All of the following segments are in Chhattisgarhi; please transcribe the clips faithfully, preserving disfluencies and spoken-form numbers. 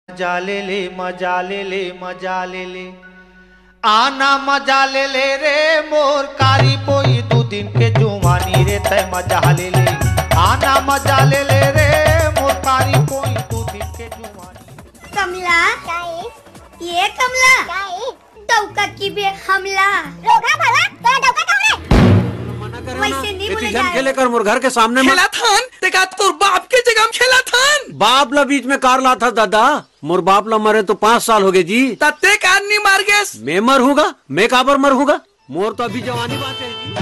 मजा ले ले, मजा ले ले, मजा ले ले। आना मजा ले ले रे मोर कारी पोई, दू दिन के जुवानी रे तय मजा ले ले। आना मजा ले ले रे मोर कारी पोई, दू दिन के जुवानी। कमला, ये कमला, डौका की बे हमला। रोगा भला, तोरा डौका कहूं रे? वैसे नहीं बोले जाए। झन खेले कर मोर घर के सामने में। खेला थन, ते का तोर बाप के जगह में खेला थन? बाप ला बीच में कार ला था दादा। मोर बाप ला मरे तो पाँच साल हो गए जी। तत्ते कान नी मार गेस। मैं मर हूँगा, मैं काबर मर हूँगा? मोर तो अभी जवानी बाँचे हे जी।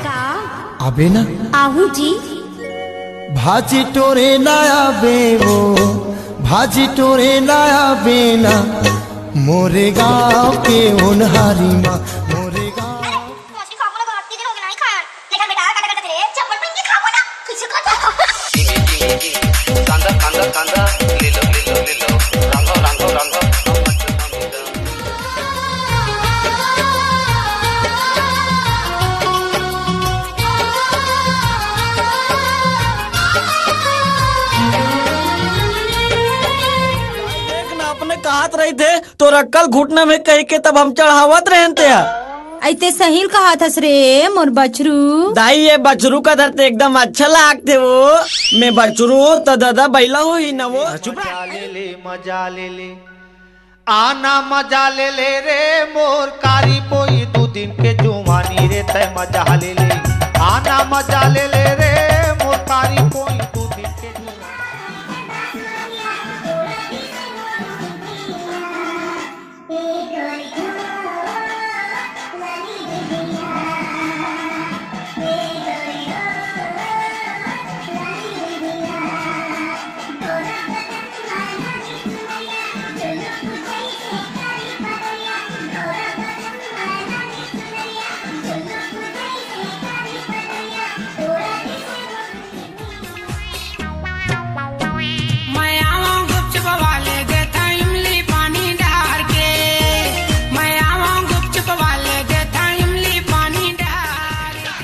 का? आबे ना। आहू जी। भाजी टोरे ना आबे वो, भाजी टोरे ना आबे ना, मोरे गाँव के ओनहारी मा, मोरे गाँव। अरे, मछली खाबो ना, बहुत दिन हो गया नहीं खाया। लेकिन बेटा, काटा काटा तेरे चप्पल पहन के खाबो ना, कैसे खाता? कांदा, कांदा, कांदा, ले लो, ले लो, ले लो, रांधो, रांधो, रांधो। देख ना, अपने कहत रही थे, तोर अक्कल घुटना में कह के तब हम चढ़ावत रहन ते। अइते सही ल कहत हस रे, मोर बछरू। दाई, ये बछरू का धरते एकदम अच्छा लागते वो। मैं बछरू तो दादा बैला हो ही ना वो। चुप रह। मजा ले ले, मजा ले ले। आना मजा ले ले रे मोर कारी पोई, दू दिन के जुवानी रे तय मजा ले ले। आना मजा ले ले रे मोर कारी पोई, दू दिन के जुवानी। मैं आवा गुपचुप वाले देता इमली पानी डार के। मैं आवा गुपचुप वाले देता इमली पानी डार के।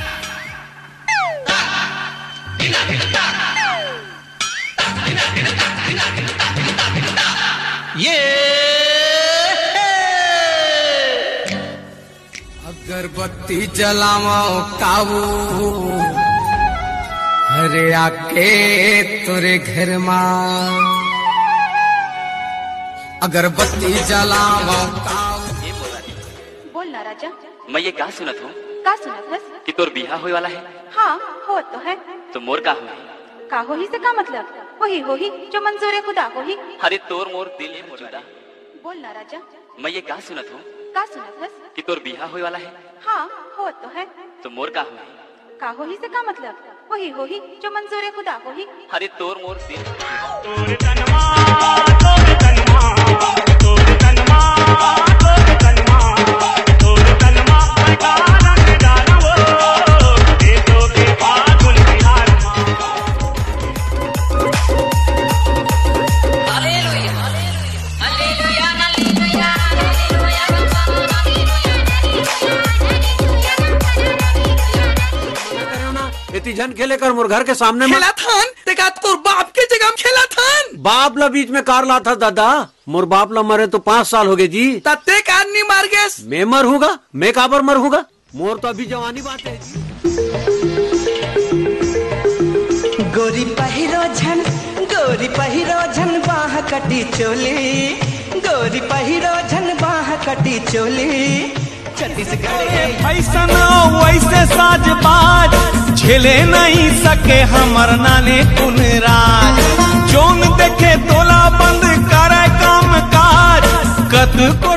ये अगरबत्ती जलावो काऊ, अरे आके तोरे घर मा अगरबत्ती जलावो काऊ। बोल ना राजा। मैं ये का सुनत हूँ? का सुनत हस? कि तोर बिहा होए वाला है। हाँ, हो तो है। तो मोर का होही? का होही से का मतलब? वही होही जो मंजूर खुदा होही। अरे तोर मोर दिल है चुदा। बोल ना राजा। मैं ये का सुनत हूँ? का सुनत हस? कि तोर बिहा होए वाला है। हाँ, हो तो है। तो मोर का होही? का होही से का मतलब? वही होही जो मंजूर खुदा होही। अरे तोर मोर दिल। तोर तनमा, तोर तनमा, तोर तनमा, तोर तनमा, तोर तनमा, काला के डाला वो, ये तो के फागुन बिहार मा। एती झन खेले कर मोर घर के सामने में। खेला थन, ते का तोर बाप के जगह में खेला थन? बाप ला बीच में कार ला था दादा, मोर बाप ला मरे तो पाँच साल हो गए जी। तत्ते कान नी मार गेस। मैं मर हूँगा, मैं काबर मर हूँगा? मोर तो अभी जवानी बाँचे हे जी। गोरी पहिरो झन, गोरी पहिरो झन बाह कटी चोली, गोरी पहिरो झन बाह कटी चोली। छत्तीसगढ़ के फैशन वैसे साजबाज, झेले नहीं सके हमर नाने कुन राज। जोन देखे तोला बंद करे काम काज, कत को